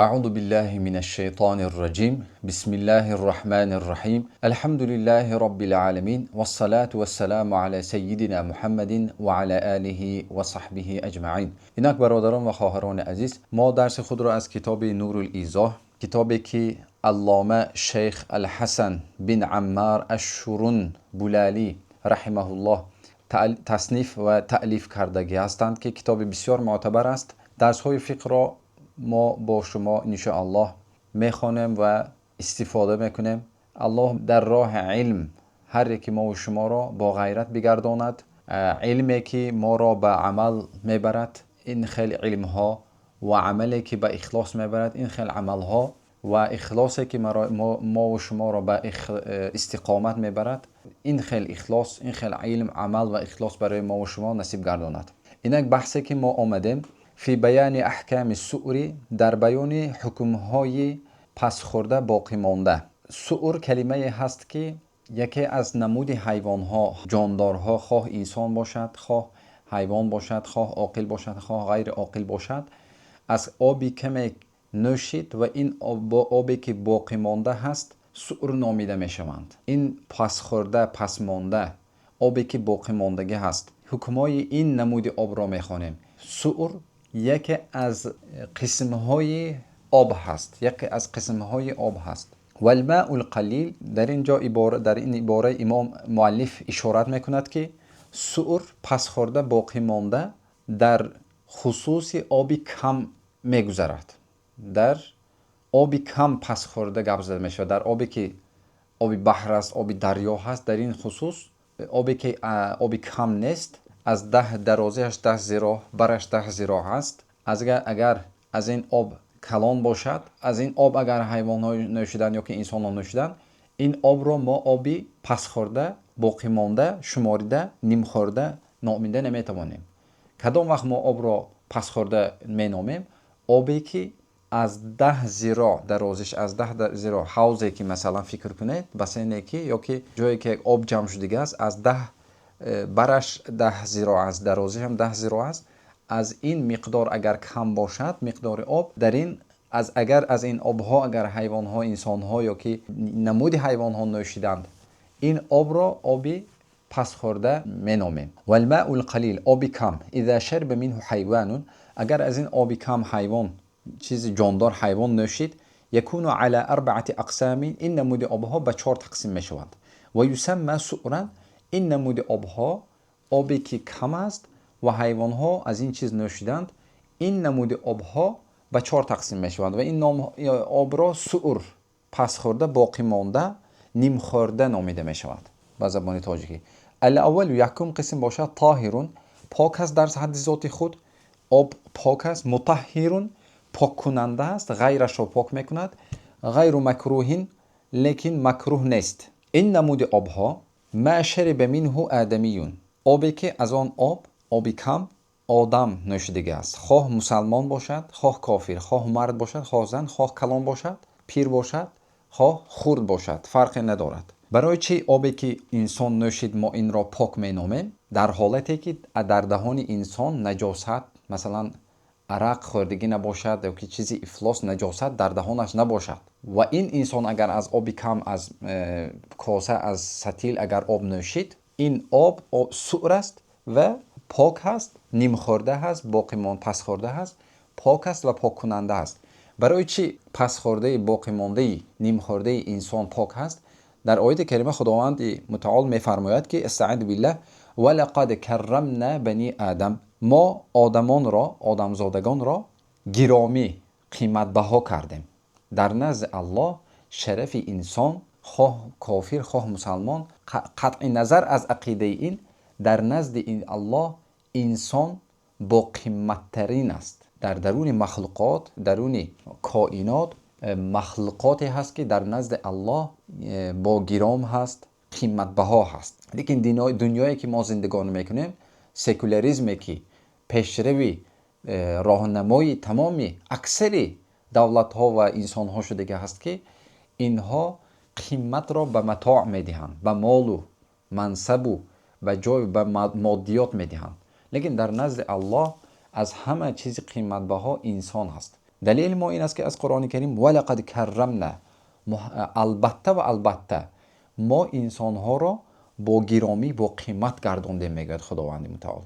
أعوذ بالله من الشيطان الرجيم. بسم الله الرحمن الرحيم. الحمد لله رب العالمين والصلاة والسلام على سيدنا محمد وعلى آله وصحبه أجمعين. Инак, бародарон ва хоҳарони азиз, мо дарси худро аз китоби Нурул-Изоҳ, китобе ки аллома шейх Алҳасан бин Аммар Ашшурун Булалӣ раҳимаҳуллоҳ тасниф ва таълиф кардагӣ ҳастанд, ки китоби бисёр мӯътабар аст, дарсҳои фиқҳро мо бо шумо иншоаллоҳ мехонем ва истифода мекунем. Аллоҳ дар роҳи илм ҳар яки мову шуморо бо ғайрат бигардонад. Илме ки моро ба амал мебарад, ин хел илмҳо, ва амале ки ба ихлос мебарад, ин хел амалҳо, ва ихлосе ки мову шуморо ба истиқомат мебарад, ин хел ихлос, ин хел илм, амал ва ихлос барои мову шумо насиб гардонад. Инак, баҳсе ки мо омадем, фи баёни аҳками суъри, дар баёни ҳукмҳои пасхӯрда боқимонда. Суър калимае ҳаст, ки яке аз намуди ҳайвонҳо, ҷондорҳо, хоҳ инсон бошад, хоҳ ҳайвон бошад, хоҳ оқил бошад, хоҳ ғайри оқил бошад, аз оби каме нӯшид ва ин обе ки боқимонда ҳаст, суър номида мешаванд. Ин пасхӯрда, пасмонда обе ки боқимондагӣ ҳаст, ҳукмҳои ин намуди обро мехонем. Суър яке аз қисмҳои об ҳаст, яке аз қисмҳои об ҳаст. Валмаул қалил, дар ин ҷо ибора, дар ин ибора имом муаллиф ишорат мекунад, ки суър, пасхӯрда боқимонда, дар хусуси оби кам мегузарад. Дар оби кам пасхӯрда гап зада мешавад. Дар обе ки оби баҳр аст, оби дарё ҳаст, дар ин хусус обе ки оби кам нест, аз 10 дарозиаш 10 зироъ, бараш 10 зироъ ҳаст, агар аз ин об калон бошад, аз ин об агар ҳайвонҳо нӯшиданд ё ки инсонҳо нӯшиданд, ин обро мо оби пасхӯрда боқимонда шуморида, нимхӯрда номида наметавонем. Кадом вақт мо обро пасхӯрда меномем? Обе ки аз 10 зироъ дарозиш, аз 10 зироъ, ҳавзе ки масалан фикр кунед, бассейне ки ё ки ҷое ки об ҷамъ шудига аст, аз 10 бараш 10 зироъ аст, дарозишам 10 зироъ аст, аз ин миқдор агар кам бошад миқдори об дар ин, аз агар аз ин обҳо агар ҳайвонҳо, инсонҳо ё ки намуди ҳайвонҳо нӯшиданд, ин обро оби пасхӯрда меномем. Валмаул қалил, оби кам, иза шариба минҳу ҳайванун, агар аз ин оби кам ҳайвон, чизи ҷондор, ҳайвон нӯшид, якуну ала арбаати ақсамин, ин намуди обҳо ба чор тақсим мешаванд. Ва юсамма суъран, ин намуди обҳо, обе ки кам аст ва ҳайвонҳо аз ин чиз нӯшиданд, ин намуди обҳо ба чор тақсим мешаванд ва ин ном обро суър, пасхӯрда боқимонда, нимхӯрда номида мешавад ба забони тоҷикӣ. Алаввалу, якум қисм бошад, тоҳирун, пок аст, дар ҳадди зоти худ об пок аст, мутаҳҳирун, поккунанда аст, ғайрашро пок мекунад, ғайру макрӯҳин, лекин макрӯҳ нест. Ин намуди обҳо, ма шариба минҳу адамиюн, обе ки аз он об, оби кам, одам нӯшидагӣ аст, хоҳ мусалмон бошад, хоҳ кофир, хоҳ мард бошад, хоҳ зан, хоҳ калон бошад, пир бошад, хоҳ хурд бошад, фарқе надорад. Барои чӣ обе ки инсон нӯшид, мо инро пок меномем, дар ҳолате ки дар даҳони инсон наҷосат, масалан арақ хӯрдагӣ набошад ё ки чизи ифлос, наҷосат дар даҳонаш набошад, ва ин инсон агар аз оби кам, аз коса, аз сатил агар об нӯшид, ин об суър аст ва пок ҳаст, нимхӯрда ҳаст, боқимон, пасхӯрда ҳаст, пок аст ва поккунанда аст. Барои чӣ пасхӯрдаи боқимондаи нимхӯрдаи инсон пок ҳаст? Дар ояти карима Худованди мутаол мефармояд, ки استعيذ بالله: ولقد كرمنا بني آدم, мо одамонро, одамзодагонро гиромӣ, қиматбаҳо кардем. Дар назди Аллоҳ шарафи инсон, хоҳ кофир, хоҳ мусалмон, қатъи назар аз ақидаи ин, дар назди Аллоҳ инсон боқиматтарин аст. Дар даруни махлуқот, даруни коинот махлуқоте ҳаст, ки дар назди Аллоҳ богиром ҳаст, қиматбаҳо ҳаст. Лекин дунёе ки мо зиндагонӣ мекунем, секуляризме ки пешрави роҳнамои тамоми аксари давлатҳо ва инсонҳо шудагӣ ҳаст, ки инҳо қиматро ба матоъ медиҳанд, ба молу мансабу ба ҷой, ба моддиёт медиҳанд. Лекин дар назди Аллоҳ аз ҳама чизи қиматбаҳо инсон ҳаст. Далели мо ин аст, ки аз Қуръони Карим: ва лақад каррамна, албатта ва албатта мо инсонҳоро бо гиромӣ, бо қимат гардондем, мегӯяд Худованди Мутаол.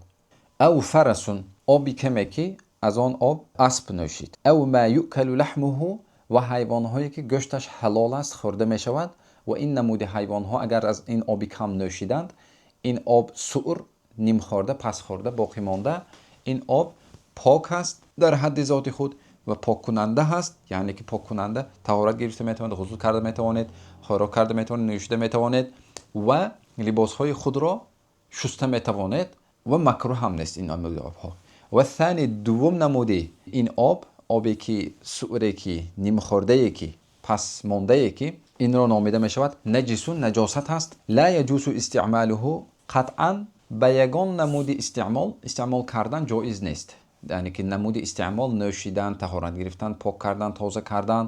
Ав фарасун, оби каме, ки аз он об асп нӯшид. Ав ма юкалу лаҳмуҳу, ва ҳайвонҳое, ки гӯшташ ҳалол аст, хӯрда мешавад. Ва ин намуди ҳайвонҳо агар аз ин оби кам нӯшиданд, ин об суър, нимхӯрда, пасхӯрда боқӣ монда, ин об пок аст дар ҳадди зоти худ ва поккунанда ҳаст, яъне ки поккунанда, таҳорат гирифта метавонед, ғусл карда метавонед, хӯрок карда метавонед, нӯшида метавонед ва либосҳои худро шуста метавонед ва макрӯҳ ҳам нест ин намуди обҳо. Ва thani, дуввум намуди ин об, обе ки суъре, ки нимхӯрдае, ки пасмондае, ки инро номида мешавад наҷисун, наҷосат ҳаст. Ла яҷусу истеъмалуҳу, қатъан ба ягон намуди истеъмол кардан ҷоиз нест, яъне ки намуди истеъмол: нӯшидан, таҳорат гирифтан, пок кардан, тоза кардан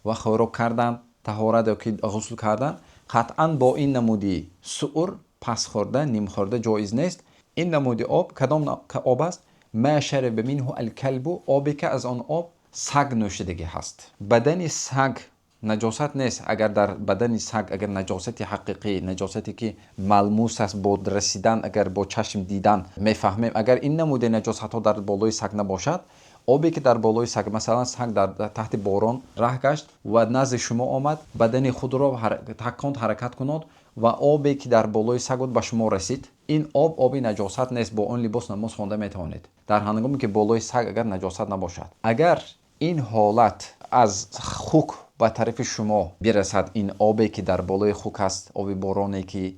ва хӯрок кардан, таҳорат ё ки ғусл кардан қатъан бо ин намуди суър, пасхӯрда, нимхӯрда ҷоиз нест. Ин намуди об кадом об аст? Ма шариба минҳу алкалбу, обе ки аз он об саг нӯшидагӣ ҳаст. Бадани саг наҷосат нест. Агар дар бадани саг агар наҷосати ҳақиқӣ, наҷосате ки малмус аст, бо расидан, агар бо чашм дидан мефаҳмем, агар ин намуди наҷосатҳо дар болои саг набошад, обе ки дар болои саг, масалан, саг дар таҳти борон раҳ гашт ва назди шумо омад, бадани худро таконд, ҳаракат кунод ва обе ки дар болои саг буд ба шумо расид, ин об оби наҷосат нест, бо он либос намоз хонда метавонед, дар ҳангоме ки болои саг агар наҷосат набошад. Агар ин ҳолат аз хук ба тарафи шумо бирасад, ин обе ки дар болои хук аст, оби бороне ки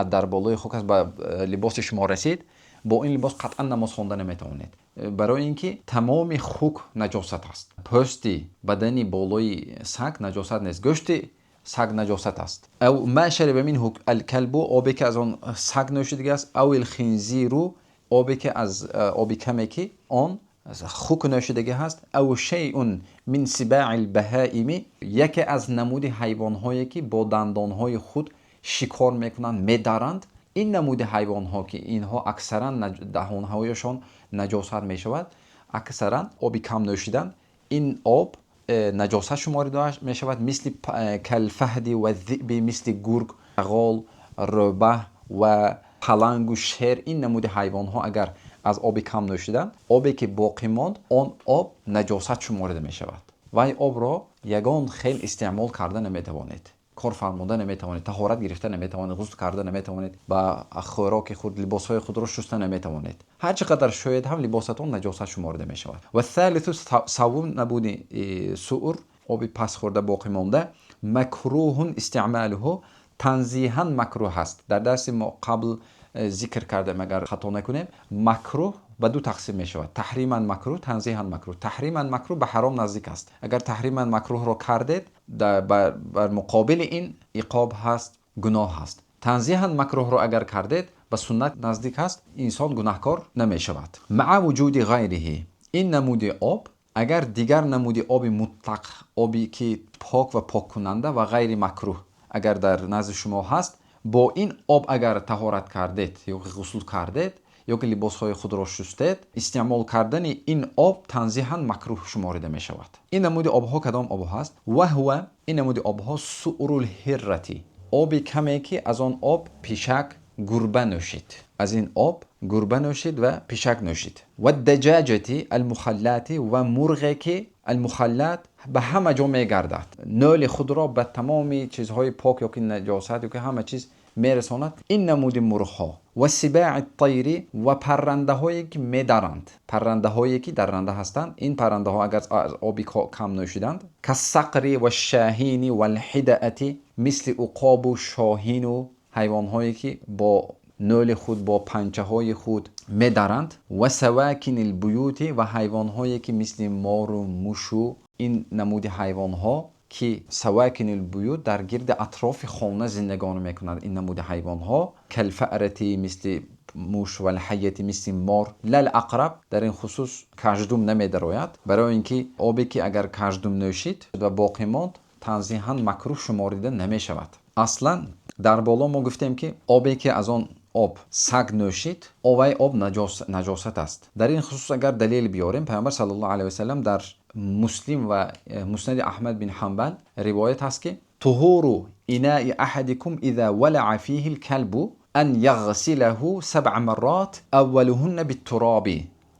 дар болои хук аст, ба либоси шумо расид, бо ин либос қатъан намоз хонда наметавонед, барои ин ки тамоми хук наҷосат аст. Пӯсти бадани болои саг наҷосат нест, гӯшти саг наҷосат аст. Ав ма шариба минҳу алкалбу, обе ки аз он саг нӯшидагӣ аст. Ав илхинзиру, обе ки аз оби каме, ки он хук нӯшидагӣ ҳаст. Ав шайъун мин сибаи лбаҳаими, яке аз намуди ҳайвонҳое, ки бо дандонҳои худ шикор мекунанд, медаранд. Ин намуди ҳайвонҳо, ки инҳо аксаран даҳонҳояшон наҷосат мешавад, аксаран оби кам нӯшиданд, ин об наҷосат шуморида мешавад. Мисли калфаҳди ва зиби, мисли гург, шағол, рӯбаҳ ва палангу шер. Ин намуди ҳайвонҳо агар аз оби кам нӯшиданд, обе ки боқӣ монд, он об наҷосат шуморида мешавад. Вай обро ягон хел истеъмол карда наметавонед, кор фармуда наметавонед, таҳорат гирифта наметавонед, ғусл карда наметавонед, ба хӯроки худ, либосҳои худро шуста наметавонед. Ҳар чӣ қадар шӯед ҳам, либосатон наҷосат шуморида мешавад. Ва thalитhu, саввум намуди суър, оби пасхӯрда боқӣ монда, макрӯҳун истеъмалуҳу, танзиҳан макрӯҳ аст. Дар дарси мо қабл зикр кардем, агар хато накунем, макрӯҳ ба ду тақсим мешавад: таҳриман макрӯҳ, танзиҳан макрӯҳ. Таҳриман макрӯҳ ба ҳаром наздик аст. Агар таҳриман макрӯҳро кардед, бар муқобили ин иқоб ҳаст, гуноҳ ҳаст. Танзиҳан макрӯҳро агар кардед, ба суннат наздик аст, инсон гунаҳкор намешавад. Маа вуҷуди ғайриҳи, ин намуди об агар дигар намуди оби мутлақ, оби ки пок ва поккунанда ва ғайри макрӯҳ агар дар назди шумо ҳаст, бо ин об агар таҳорат кардед ё ғусл кардед ё ки либосҳои худро шустед, истеъмол кардани ин об танзиҳан макрӯҳ шуморида мешавад. Ин намуди обҳо кадом обҳо ҳаст? Ваҳва, ин намуди обҳо суърулҳиррати, оби каме, ки аз он об пишак, гурба нӯшид, аз ин об гурба нӯшид ва пишак нӯшид. Ва даҷаҷати алмухаллати, ва мурғе ки алмухаллат, ба ҳама ҷо мегардад, нӯли худро ба тамоми чизҳои пок ё ки наҷосат ё ки ҳама чиз мерасонад, ин намуди мурғҳо. Ва сибаи тайри, ва паррандаҳое ки медаранд, паррандаҳое ки дарранда ҳастанд. Ин паррандаҳо агар аз оби кам нӯшиданд, кассақри ва шоҳини валҳидаати, мисли уқобу шоҳину ҳайвонҳое ки бо нӯли худ, бо панчаҳои худ медаранд. Ва савакини лбуюти, ва ҳайвонҳое ки мисли мору мушу, ин намуди ҳайвонҳо ки савакини лбуют, дар гирди атрофи хона зиндагонӣ мекунанд, ин намуди ҳайвонҳо. Калфаърати, мисли муш, валҳайяти, мисли мор. Лал ақраб, дар ин хусус каждум намедарояд, барои ин ки обе ки агар каждум нӯшид ва боқӣ монд, танзиҳан макрӯҳ шуморида намешавад. Аслан дар боло мо гуфтем, ки обе ки аз он об саг нӯшид, овай об наҷосат аст. Дар ин хусус агар далел биёрем, Пайғамбар саллаллоҳу алайҳи васаллам дар Муслим ва Муснади Аҳмад бин Ҳанбал ривоят аст, ки طهور إناء أحدكم إذا ولع فيه الكلب أن يغسله سبع مرات أولهن بالتراب.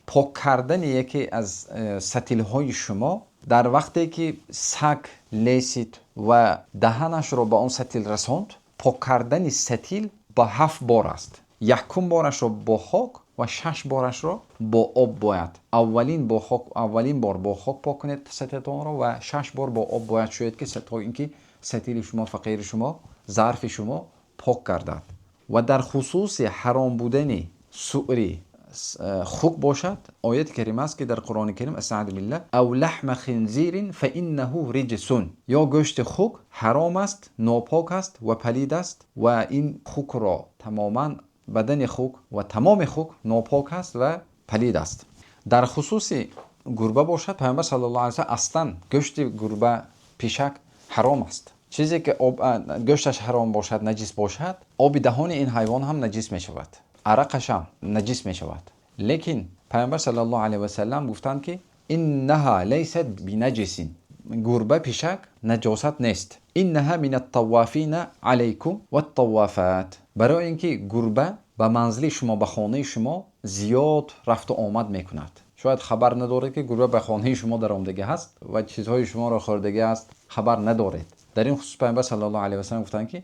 Пок кардани яке аз сатилҳои шумо дар вақте ки саг лесид ва даҳанашро ба он сатил расонд, пок кардани сатил ба ҳафт бор аст. Якум борашро бо хок ва шаш борашро бо об бояд. Аввалин бо хок, аввалин бор бо хок пок кунед сатилтонро ва шаш бор бо об бояд шӯед, ки то ин ки сатили шумо, фақири шумо, зарфи шумо пок гардад. Ва дар хусуси ҳаром будани суъри хук бошад, ояти карима аст, ки дар Қурони Карим: أستعيذ بالله، أو لحم خنزير فإنه رجس. Ё гӯшти хук ҳаром аст, нопок аст ва палид аст. Ва ин хукро тамоман, бадани хук ва тамоми хук нопок аст ва палид аст. Дар хусуси гурба бошад, Пайғамбар صلى الله عليه وسلم, аслан гӯшти гурба, пишак ҳаром аст. Чизе ки гӯшташ ҳаром бошад, наҷис бошад, оби даҳони ин ҳайвон ҳам наҷис мешавад, арақаш ҳам наҷис мешавад. Лекин Пайғамбар صلى الله عليه وسلم гуфтанд, ки إنها ليست بنجس, гурба, пишак наҷосат нест. إنها من الطوافين عليكم والطوافات. Барои ин ки гурба ба манзили шумо, ба хонаи шумо зиёд рафту омад мекунад. Шояд хабар надоред, ки гурба ба хонаи шумо даромадагӣ ҳаст ва чизҳои шуморо хӯрдагӣ аст, хабар надоред. Дар ин хусус Пайғамбар صلى الله عليه وسلم гуфтанд, ки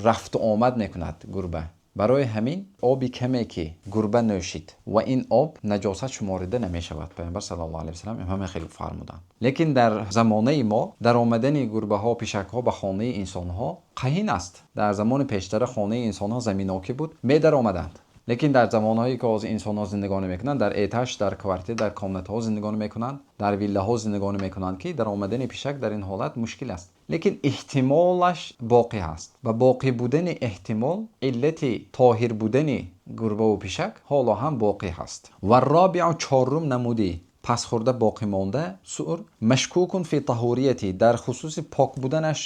рафту омад мекунад гурба, барои ҳамин оби каме ки гурба нӯшид ва ин об наҷосат шуморида намешавад. Пайғамбар صلى الله عليه وسلم ҳама хеле фармуданд. Лекин дар замонаи мо даромадани гурбаҳо, пишакҳо ба хонаи инсонҳо қаҳин аст. Дар замони пештара хонаи инсонҳо заминокӣ буд, медаромаданд. Лекин дар замонҳое ки ҳозир инсонҳо зиндагонӣ мекунанд, дар этаж, дар квартира, дар комнатаҳо зиндагонӣ мекунанд, дар виллаҳо зиндагонӣ мекунанд, ки даромадани пишак дар ин ҳолат мушкил аст, лекин эҳтимолаш боқӣ ҳаст. Ба боқӣ будани эҳтимол иллати тоҳир будани гурбаву пишак ҳоло ҳам боқӣ ҳаст. والرابع, чорум намуди пасхӯрда боқӣ монда суър, مشكوك في طهوريته, дар хусуси пок буданаш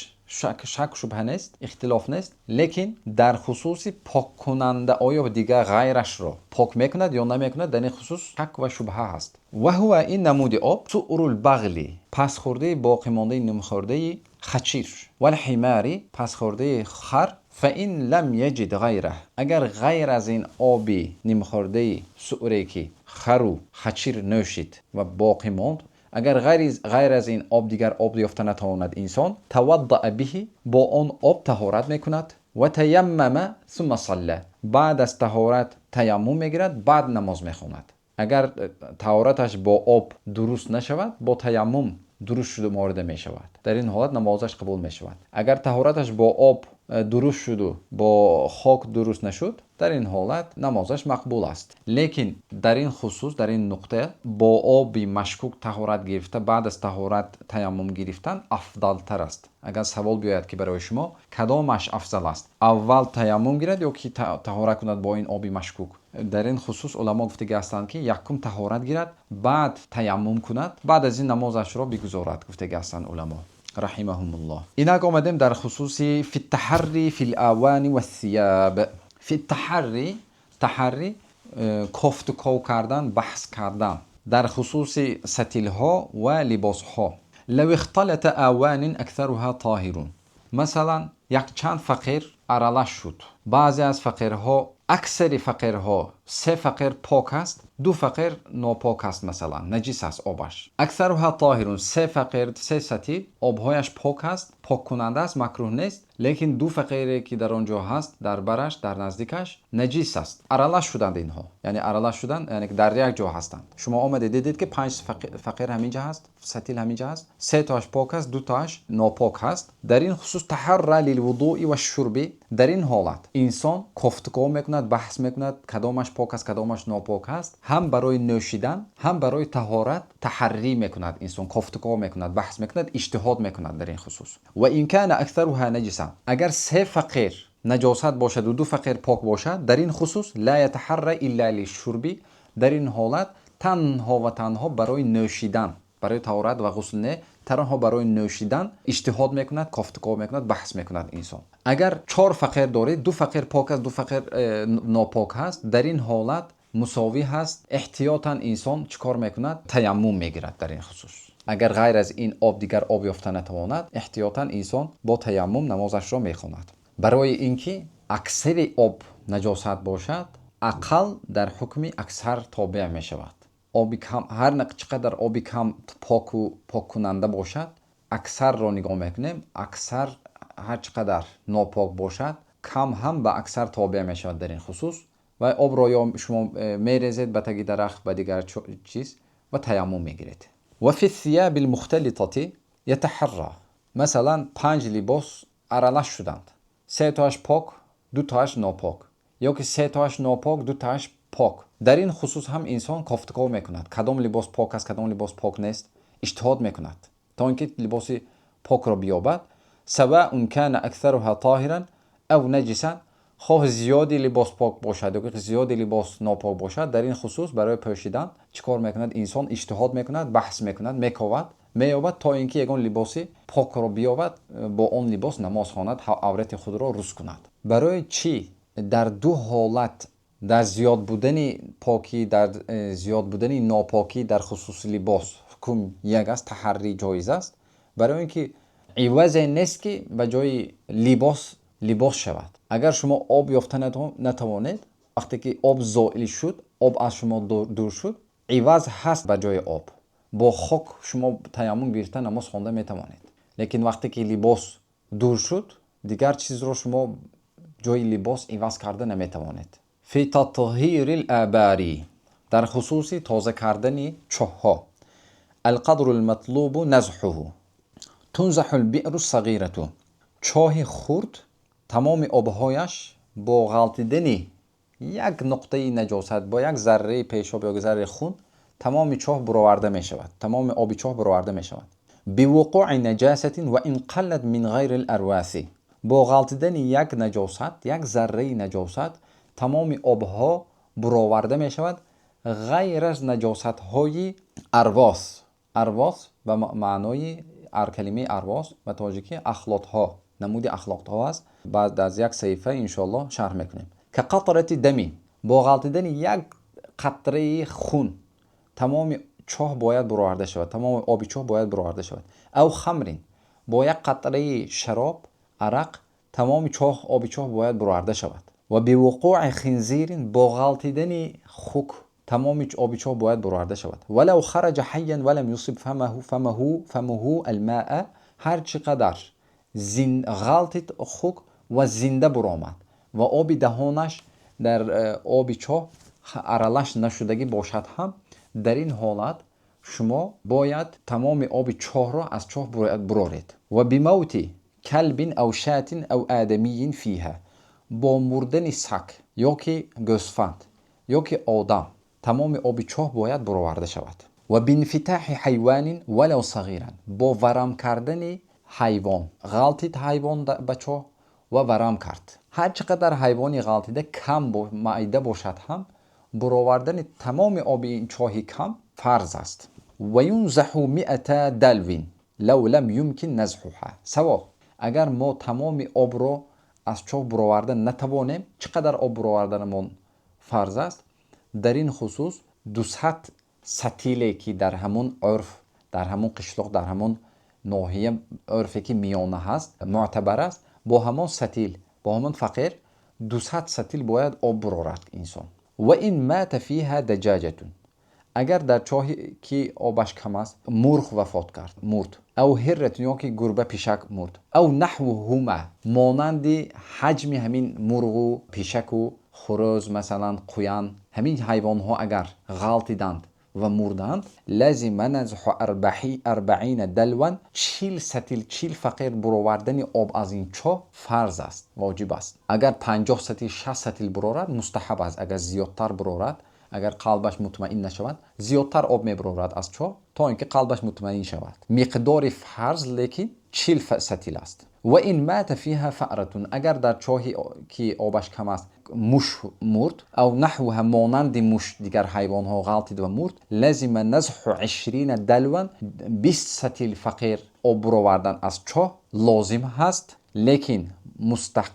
шак шубҳа нест, ихтилоф нест, лекин дар хусуси поккунанда, оё дигар ғайрашро пок мекунад ё намекунад, дар ин хусус шак ва шубҳа ҳаст. وهو, ин намуди об, سؤر البغل, пасхӯрдаи боқимондаи нимхӯрдаи хачир, والحمار, пасхӯрдаи хар. فإن لم يجد غيره, агар ғайр аз ин оби нимхӯрдаи суъре ки хару хачир нӯшид ва боқӣ монд, агар ғайр аз ин об дигар об ёфта натавонад инсон, توضأ به, бо он об таҳорат мекунад, وتيمم ثم صلى, баъд аз таҳорат таяммум мегирад, баъд намоз мехонад. Агар таҳораташ бо об дуруст нашавад, бо таяммум дуруст шуморида мешавад, дар ин ҳолат намозаш қабул мешавад. Агар таҳораташ бо об дуруст шуду бо хок дуруст нашуд, дар ин ҳолат намозаш мақбул аст. Лекин дар ин хусус, дар ин нуқта бо оби машкук таҳорат гирифта, баъд аз таҳорат таяммум гирифтан афдалтар аст. Агар савол биёяд, ки барои шумо кадомаш афзал аст, аввал таяммум гирад ё ки таҳорат кунад бо ин оби машкук, дар ин хусус уламо гуфтагӣ ҳастанд, ки якум таҳорат гирад, баъд таяммум кунад, баъд аз ин намозашро бигузорад, гуфтагӣ ҳастанд уламо رحمهم الله. Инак омадем дар хусуси في التحري في الأواني والثياب. في التحري, تحري кофту ков кардан, баҳс кардан дар хусуси сатилҳо ва либосҳо. لو اختلط أوان أكثرها طاهر, масалан, якчанд фақир аралаш шуд. Баъзе аз фақирҳо, аксари фақирҳо, се фақир пок аст, ду фақир нопок аст, масалан, наҷис аст обаш. أكثرها طاهر, се фақир, се сатил обҳояш пок аст, поккунанда аст, макрӯҳ нест, лекин ду фақире ки дар он ҷо ҳаст, дар бараш, дар наздикаш наҷис аст. Аралаш шуданд инҳо, яъне аралаш шуданд, яъне дар як ҷо ҳастанд. Шумо омадед, дидед, ки панҷ фақир ҳамин ҷа ҳаст, сатил ҳамин ҷа ҳаст, се тоаш пок аст, ду тоаш нопок ҳаст. Дар ин хусус تحرى للوضوء والشرب, дар ин ҳолат инсон кофтуков мекунад, баҳс мекунад, кадомаш пок аст, кадомаш нопок ҳаст. Ҳам барои нӯшидан, ҳам барои таҳорат таҳаррӣ мекунад инсон, кофтуков мекунад, баҳс мекунад, иҷтиҳод мекунад дар ин хусус. وإن كان أكثرها نجسا, агар се фақир наҷосат бошаду ду фақир пок бошад, дар ин хусус لا يتحرى إلا للشرب, дар ин ҳолат танҳо ва танҳо барои нӯшидан, барои таҳорат ва ғусл не, танҳо барои нӯшидан иҷтиҳод мекунад, кофтуков мекунад, баҳс мекунад инсон. Агар чор фақир доред, ду фақир пок аст, ду фақир нопок ҳаст, дар ин ҳолат мусовӣ ҳаст, эҳтиётан инсон чӣ кор мекунад? Таяммум мегирад дар ин хусус. Агар ғайр аз ин об дигар об ёфта натавонад, эҳтиётан инсон бо таяммум намозашро мехонад. Барои ин ки аксари об наҷосат бошад, ақал дар ҳукми аксар тобеъ мешавад. Оби кам, ҳар чӣ қадар оби кам поку поккунанда бошад, аксарро нигоҳ мекунем. Аксар ҳар чӣ қадар нопок бошад, кам ҳам ба аксар тобеъ мешавад дар ин хусус. Ва обро ё шумо мерезед ба таги дарахт, ба дигар чиз ва таяммум мегиред. Ва фи сияби лмухталитати ятаҳарра. Масалан, панҷ либос аралаш шуданд, се тоаш пок, ду тоаш нопок, ё ки се тоаш нопок, ду тоаш пок. Дар ин хусус ҳам инсон кофтуков мекунад, кадом либос пок аст, кадом либос пок нест, иҷтиҳод мекунад, то ин ки либоси покро биёбад. Саваун кана аксаруҳа тоҳиран ав наҷисан, хоҳ зиёди либос пок бошад ё зиёди либос нопок бошад, дар ин хусус барои пӯшидан чӣ кор мекунад инсон? Иҷтиҳод мекунад, баҳс мекунад, мековад, меёбад, то ин ки ягон либоси покро биёбад, бо он либос намоз хонад, аврати худро рӯз кунад. Барои чӣ дар ду ҳолат, дар зиёд будани покӣ, дар зиёд будани нопокӣ, дар хусуси либос ҳукм як аст, таҳаррӣ ҷоиз аст? Барои ин ки ивазе нест, ки ба ҷои либос либос шавад. Агар шумо об ёфта натавонед, вақте ки об зоил шуд, об аз шумо дур шуд, иваз ҳаст ба ҷои об, бо хок шумо таяммум гирифта намоз хонда метавонед. Лекин вақте ки либос дур шуд, дигар чизро шумо ҷои либос иваз карда наметавонед. Фи татҳири лабари, дар хусуси тоза кардани чоҳҳо. Алқадру лматлубу назҳуҳу тунзаҳу лбиъру сағирату. Чоҳи хурд тамоми обҳояш бо ғалтидани як нуқтаи наҷосат, бо як зарраи пешоб ё зарраи хун тамоми чоҳ буроварда мешавад, тамоми оби чоҳ буроварда мешавад. Бивуқӯи наҷасатин ва ин қаллат мин ғайри ларваси, бо ғалтидани як наҷосат, як зарраи наҷосат тамоми обҳо буроварда мешавад, ғайр аз наҷосатҳои арвос. Арвос ба маънои калимаи арвос ба тоҷикӣ ахлотҳо, намуди ахлотҳо аст. Баъд аз як саҳифа, иншоаллоҳ, шарҳ мекунем. Кақатрати дами, бо ғалтидани як қатраи хун тамоми чоҳ бояд буроварда шавад, тамоми оби чоҳ бояд буроварда шавад. Ав хамрин, бо як қатраи шароб, арақ тамоми чоҳ, оби чоҳ бояд буроварда шавад. Ва бивуқӯи хинзирин, бо ғалтидани хук тамоми оби чоҳ бояд буроварда шавад. Валав хараҷа ҳайян валам юсиб фамаҳу алмаа, ҳар чӣ қадар ғалтид хук ва зинда буромад ва оби даҳонаш дар оби чоҳ аралаш нашудагӣ бошад ҳам, дар ин ҳолат шумо бояд тамоми оби чоҳро аз чоҳ буроред. Ва бимавти калбин ав шатин ав адамиyin фиҳа, бо мурдани саг ё ки гӯсфанд ё ки одам тамоми оби чоҳ бояд буроварда шавад. Ва бинфитаҳи ҳайвонин валав сағиран, бо варам кардани ҳайвон, ғалтид ҳайвон ба чоҳ ва варам кард, ҳар чӣ қадар ҳайвони ғалтида кам, майда бошад ҳам, буровардани тамоми оби ин чоҳи кам фарз аст. Ва юнзаҳу миата далвин лав лам юмкин назҳуҳа. Савол: агар мо тамоми обро аз чоҳ буроварда натавонем, чӣ қадар об буроварданамон фарз аст? Дар ин хусус 200 сатиле, ки дар ҳамон урф, дар ҳамон қишлоқ, дар ҳамон ноҳия урфе ки миёна ҳаст, мӯътабар аст, бо ҳамон сатил, бо ҳамон фақир 200 сатил бояд об бурорад инсон. Ва ин мата фиҳа даҷаҷатун, агар дар чоҳе ки обаш кам аст мурғ вафот кард, мурд, ав ҳирратун, ё ки гурба, пишак мурд, ав наҳвуҳума, монанди ҳаҷми ҳамин мурғу пишаку хурӯз, масалан қуян, ҳамин ҳайвонҳо агар ғалтиданд ва мурданд, лазима назҳу арбаина далван, 40 сатил, 40 фақир буровардани об аз ин чоҳ фарз аст, воҷиб аст. Агар 50 сатил, 60 сатил бурорад, мустаҳаб аст. Агар зиёдтар бурорад, агар қалбаш мутмаин нашавад, зиёдтар об мебурорад аз чоҳ, то ин ки қалбаш мутмаин шавад. Миқдори фарз лекин 40 сатил аст. Ва ин мата фиҳа фаъратун, агар дар чоҳе ки обаш кам аст муш мурд, ав наҳвуҳа, монанди муш дигар ҳайвонҳо ғалтид ва мурд, лазима назҳу ишрина далван, 20 сатил фақир об буровардан аз чоҳ лозим ҳаст, лекин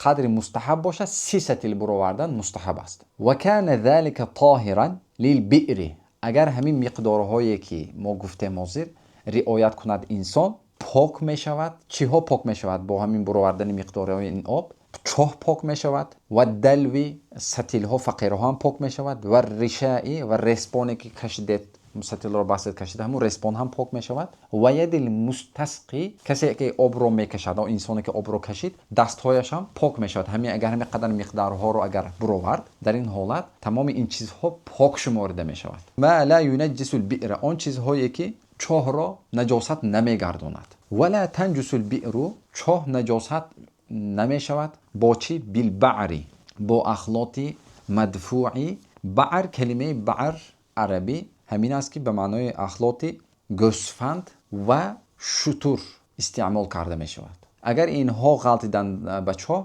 қадри мустаҳаб бошад, 30 сатил буровардан мустаҳаб аст. Ва кана залика тоҳиран лилбиъри, агар ҳамин миқдорҳое ки мо гуфтем ҳозир риоят кунад инсон, пок мешавад. Чиҳо пок мешавад бо ҳамин буровардани миқдорҳои ин об? Чоҳ пок мешавад ва далви, сатилҳо, фақирҳо ҳам пок мешавад, ва ришаи, ва респоне ки кашидед, сатилро бастед, кашида, ҳамун респон ҳам пок мешавад. Ва ядил мустасқи, касе ки обро мекашад, он инсоне ки обро кашид, дастҳояш ҳам пок мешавад. Ҳамин агар ҳамин қадар миқдорҳоро агар буровард, дар ин ҳолат тамоми ин чизҳо пок шуморида мешавад. Ма ла юнаҷҷисул биъра, он чизҳое ки чоҳро наҷосат намегардонад. Ва ла танҷусул биъру, чоҳ наҷосат намешавад бо чӣ? Билбаъри, бо ахлоти мадфуи. Баър, калимаи баър арабӣ ҳамин аст, ки ба маънои ахлоти гӯсфанд ва шутур истеъмол карда мешавад. Агар инҳо ғалтиданд ба чоҳ,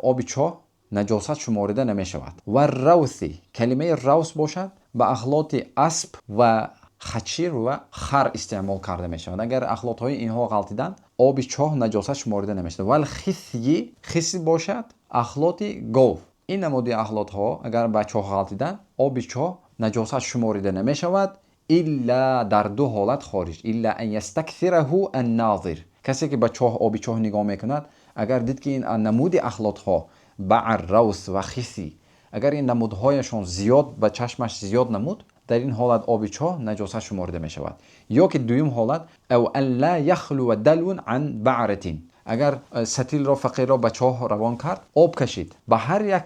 оби чоҳ наҷосат шуморида намешавад. Ва равси, калимаи равс бошад, ба ахлоти асп ва хачир ва хар истеъмол карда мешавад. Агар ахлотҳои инҳо ғалтиданд, оби чоҳ наҷосат шуморида намешавад. Вал хисйи, хис бошад, ахлоти гов. Ин намуди ахлотҳо агар ба чоҳ ғалтиданд, оби чоҳ наҷосат шуморида намешавад, илла дар ду ҳолат хориҷ: илла ан ястаксираҳу аннозир, касе ки ба чоҳ, оби чоҳ нигоҳ мекунад, агар дид ки ин намуди ахлотҳо, баър, равс ва хиси, агар ин намудҳояшон зиёд ба чашмаш зиёд намуд, дар ин ҳолат оби чоҳ наҷосат шуморида мешавад. Ё ки дуюм ҳолат, ав ан ла яхлува далвун ан баъратин, агар сатилро, фақирро ба чоҳ равон кард, об кашид, ба ҳар як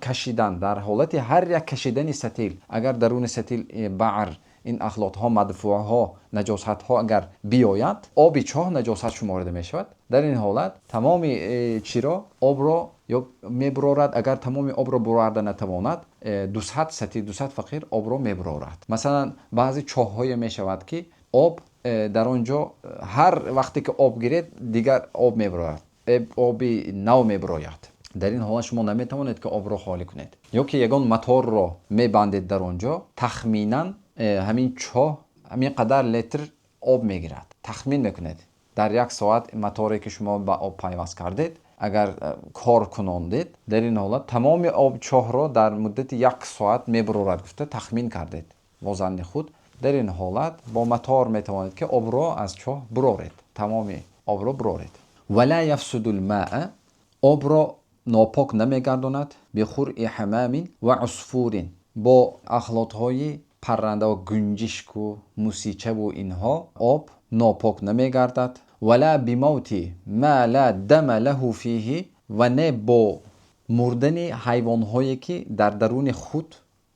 кашидан, дар ҳолати ҳар як кашидани сатил, агар даруни сатил баър, ин ахлотҳо, мадфуъҳо, наҷосатҳо агар биёяд, оби чоҳ наҷосат шуморида мешавад. Дар ин ҳолат тамоми чиро, обро ё мебурорад, агар тамоми обро бурорда натавонад, 200 сатил, 200 фақир обро мебурорад. Масалан, баъзе чоҳҳое мешавад, ки об дар он ҷо ҳар вақте ки об гиред, дигар об мебурояд, оби нав мебурояд. Дар ин ҳолат шумо наметавонед, ки обро холӣ кунед. Ё ки ягон моторро мебандед, дар он ҷо тахминан ҳамин чоҳ ҳамин қадар литр об мегирад, тахмин мекунед. Дар як соат моторе ки шумо ба об пайваст кардед, агар кор кунондед, дар ин ҳолат тамоми об чоҳро дар муддати як соат мебурорад гуфта тахмин кардед бо занни худ, дар ин ҳолат бо мотор метавонед, ки обро аз чоҳ буроред, тамоми обро буроред. Ва ла яфсуду лмаа, обро нопок намегардонад, бихуръи ҳамамин ва усфурин, бо ахлотҳои парранда, гунҷишку мусичаву инҳо об нопок намегардад. Вала бимавти ма ла дама лаҳу фиҳи, ва не бо мурдани ҳайвонҳое ки дар даруни худ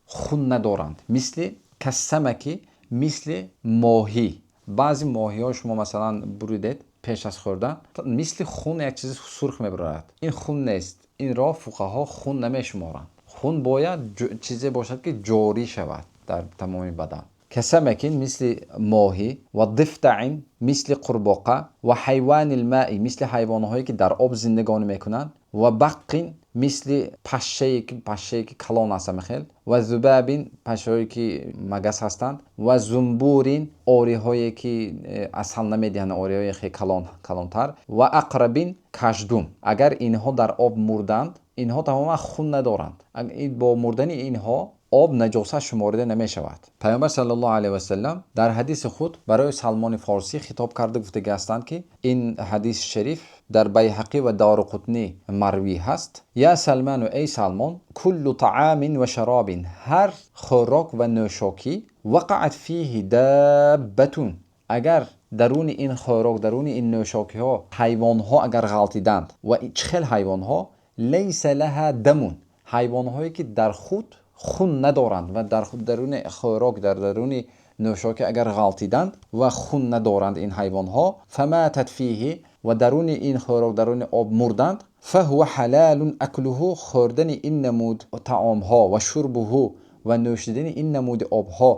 хун надоранд, мисли кассамаки, мисли моҳӣ. Баъзе моҳиҳо шумо масалан буридед, пеш аз хӯрдан мисли хун як чизи сурх мебарорад. Ин хун нест, инро фуқаҳо хун намешуморанд. Хун бояд чизе бошад, ки ҷорӣ шавад дар тамоми бадан. Касамакин, мисли моҳӣ, ва дифтаин, мисли қурбоқа, ва ҳайвани лмаи, мисли ҳайвонҳое ки дар об зиндагонӣ мекунанд, ва баққин, мисли пашшае ки калон аст хел, ва зубабин, пашшаҳое ки магас ҳастанд, ва зумбурин, ориҳое ки асал намедиҳанд, ориҳои хеле калон, калонтар, ва ақрабин, каждум. Агар инҳо дар об мурданд, инҳо тамоман хун надоранд, бо мурдани инҳо об наҷосат шуморида намешавад. Пайғамбар саллаллоҳу алайҳи васаллам дар ҳадиси худ барои Салмони Форсӣ хитоб карда гуфтагӣ ҳастанд, ки ин ҳадиси шариф дар Байҳақӣ ва Доруқутнӣ марвӣ ҳаст: я Салману, эй Салмон, куллу таамин ва шаробин, ҳар хӯрок ва нӯшокӣ, вақаат фиҳи даббатун, агар даруни ин хӯрок, даруни ин нӯшокиҳо ҳайвонҳо агар ғалтиданд, ва чӣ хел ҳайвонҳо? Лайса лаҳа дамун, ҳайвонҳое ки дар худ хун надоранд, ва дар даруни хӯрок, дар даруни нӯшокӣ агар ғалтиданд ва хун надоранд ин ҳайвонҳо, фаматат фиҳи, ва даруни ин хӯрок, даруни об мурданд, фаҳува ҳалалун аклуҳу, хӯрдани ин намуд таомҳо, ва шурбуҳу, ва нӯшидани ин намуди обҳо,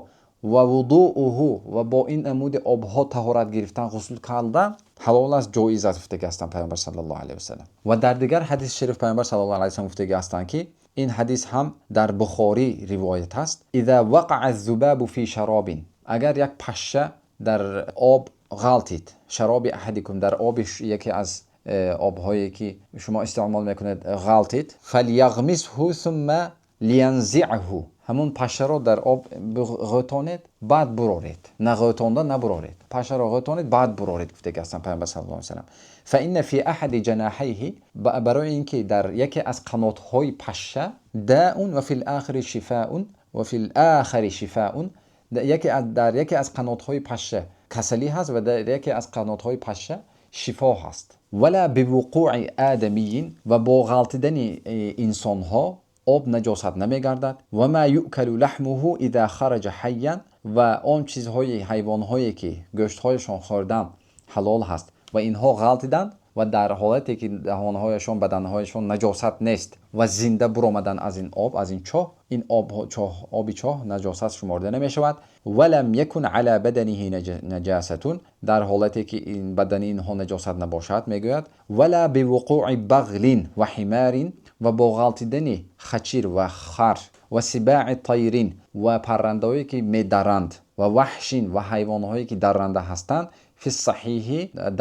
ва вудууҳу, ва бо ин намуди обҳо таҳорат гирифтан, ғусл кардан ҳалол аст, ҷоиз аст, гуфтагӣ ҳастанд Пайғамбар саллаллоҳу алайҳи васаллам. Ва дар дигар ҳадиси шариф Пайғамбар саллаллоҳу алайҳи васаллам гуфтагӣ ҳастанд, ки ин ҳадис ҳам дар Бухорӣ ривоят аст: иза вақаа зубабу фи шаробин, агар як пашша дар об ғалтид, шароби аҳадикум, дар оби яке аз обҳое ки шумо истеъмол мекунед ғалтид, фаляғмисҳу сумма лиянзиъҳу. Ҳамон пашшаро дар об ғӯтонед, баъд буроред. На ғӯтонда набуроред, пашшаро ғӯтонед, баъд буроред, гуфтаги ҳастанд Паёмбар саллаллоҳу алайҳи васаллам. فإن في أحد جناحيه, барои ин ки дар яке аз қанотҳои пашша, داء وفي الآخر شفاء, وفي الآخر شفاء, дар яке аз қанотҳои пашша касалӣ ҳаст ва дар яке аз қанотҳои пашша шифо ҳаст. ولا بوقوع آدمي, ва бо ғалтидани инсонҳо об наҷосат намегардад. وما يؤكل لحمه إذا خرج حيا, ва он чизҳои ҳайвонҳое ки гӯштҳояшон хӯрдан ҳалол ҳаст ва инҳо ғалтиданд ва дар ҳолате ки даҳонҳояшон, баданҳояшон наҷосат нест ва зинда буромаданд аз ин об, аз ин чоҳ, ин об, чоҳ, оби чоҳ наҷосат шуморда намешавад. ولم يكن على بدنه نجاسة, дар ҳолате ки бадани инҳо наҷосат набошад, мегӯяд. ولا بوقوع بغل وحمار, ва бо ғалтидани хачир ва хар, وسباع طير, ва паррандаҳое ки медаранд, ووحش, ва ҳайвонҳое ки дарранда ҳастанд, في الصحيح,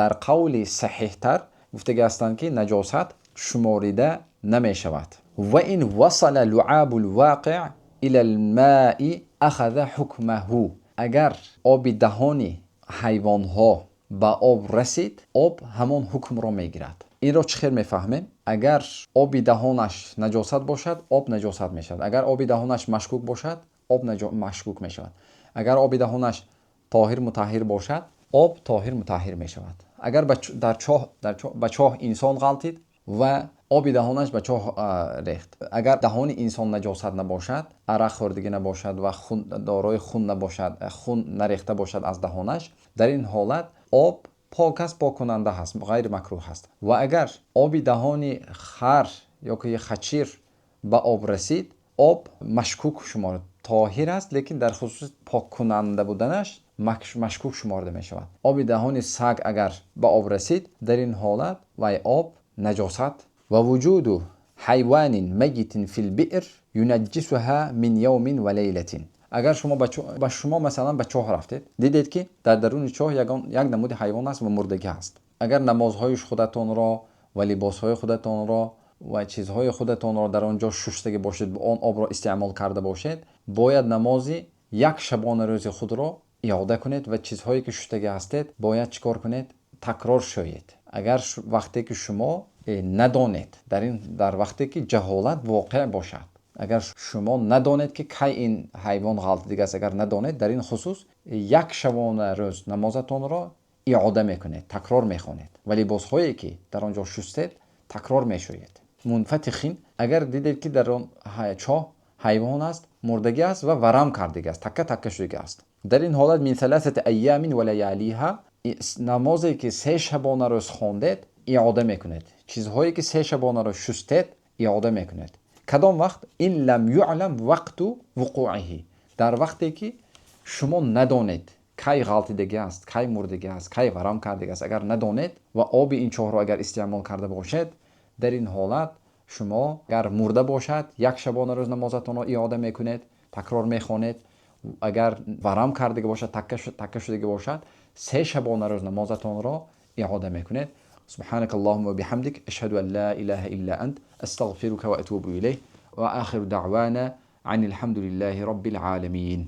дар қавли саҳиҳтар гуфтаги ҳастанд ки наҷосат шуморида намешавад. وإن وصل لعاب الواقع إلى الماء أخذ حكمه, агар оби даҳони ҳайвонҳо ба об расид, об ҳамон ҳукмро мегирад. Инро чӣ хел мефаҳмем? Агар оби даҳонаш наҷосат бошад, об наҷосат мешавад. Агар оби даҳонаш машкук бошад, об машкук мешавад. Агар оби даҳонаш тоҳир мутаҳҳир бошад, об тоҳир мутаҳҳир мешавад. Агар дар чоҳ, ба чоҳ инсон ғалтид ва оби даҳонаш ба чоҳ рехт, агар даҳони инсон наҷосат набошад, арақ хӯрдагӣ набошад ва дорои хун набошад, хун нарехта бошад аз даҳонаш, дар ин ҳолат об пок аст, поккунанда ҳаст, ғайри макрӯҳ ҳаст. Ва агар оби даҳони хар ё ки хачир ба об расид, об машкук шумор, тоҳир аст, лекин дар хусуси поккунанда буданаш машкук шуморда мешавад. Оби даҳони саг агар ба об расид, дар ин ҳолат вай об наҷосат. ووجود حيوان ميت في البئر ينجسها من يوم وليلة. Агар шумо ба шумо масалан ба чоҳ рафтед, дидед, ки дар даруни чоҳ як намуди ҳайвон аст ва мурдагӣ ҳаст, агар намозҳои худатонро ва либосҳои худатонро ва чизҳои худатонро дар он ҷо шуштагӣ бошед, он обро истеъмол карда бошед, бояд намози як шабона рӯзи худро иёда кунед ва чизҳое ки шуштагӣ ҳастед, бояд чӣ кор кунед? Такрор шӯед. Агар вақте ки шумо надонед, дар вақте ки ҷаҳолат воқеъ бошад, агар шумо надонед, ки кай ин ҳайвон ғалтидига аст, агар надонед, дар ин хусус як шабона рӯз намозатонро иёда мекунед, такрор мехонед ва либосҳое ки дар он ҷо шустед, такрор мешӯед. منفتخ, агар дидед, ки дар он чоҳ ҳайвон аст, мурдагӣ аст ва варам кардагӣ аст, такка такка шудагӣ аст, дар ин ҳолат من ثلاثة أيام ولياليها, намозе ки 3 шабона рӯз хондед, иёда мекунед, чизҳое ки 3 шабона рӯз шустед, иёда мекунед. Кадом вақт? إن لم يعلم وقت وقوعه, дар вақте ки шумо надонед, кай ғалтидагӣ аст, кай мурдагӣ аст, кай варам кардагӣ аст, агар надонед ва оби ин чоҳро агар истеъмол карда бошед, дар ин ҳолат шумо агар мурда бошад, як шабона рӯз намозатонро иёда мекунед, такрор мехонед. Агар варам кардагӣ бошад, такка шудагӣ бошад, 3 шабона рӯз намозатонро иёда мекунед. سبحانك اللهم وبحمدك، أشهد أن لا إله إلا أنت، أستغفرك وأتوب إليه، وآخر دعوانا أن الحمد لله رب العالمين.